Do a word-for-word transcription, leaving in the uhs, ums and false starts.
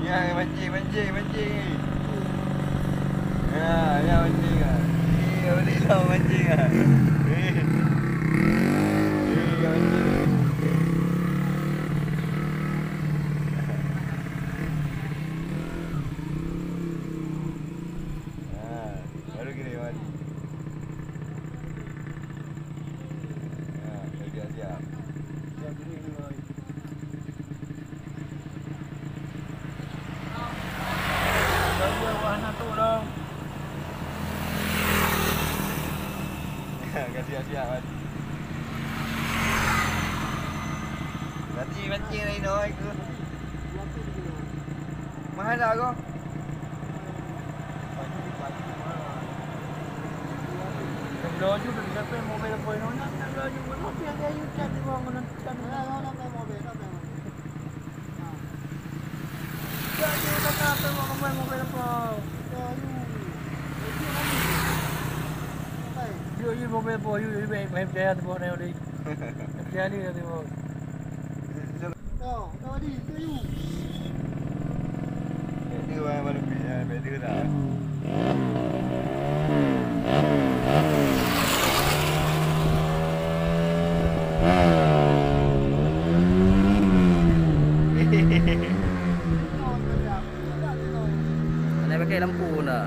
Ya, mancing, mancing, mancing. Ya, ya, mancing ah. Eh, boleh lah mancing ah. Eh. Eh, ya, mancing. Ah, baru kira mari. Ah, siap-siap. Ka siap-siap, Wan. Nanti mancing lain oi ke. Mahal tak kau? Laju tu, siapa yang mobile boy nona, nak laju pun, tapi yang kayu cat di bawah, kena cat di bawah. Yuk, yuk, mobil po, yuk, yuk, yuk, baik, baik, percaya tu buat orang ni. Percaya ni nanti, bos. Yo, tadi, yuk. Baik dia, baik dia dah. Hana pakai lampu na.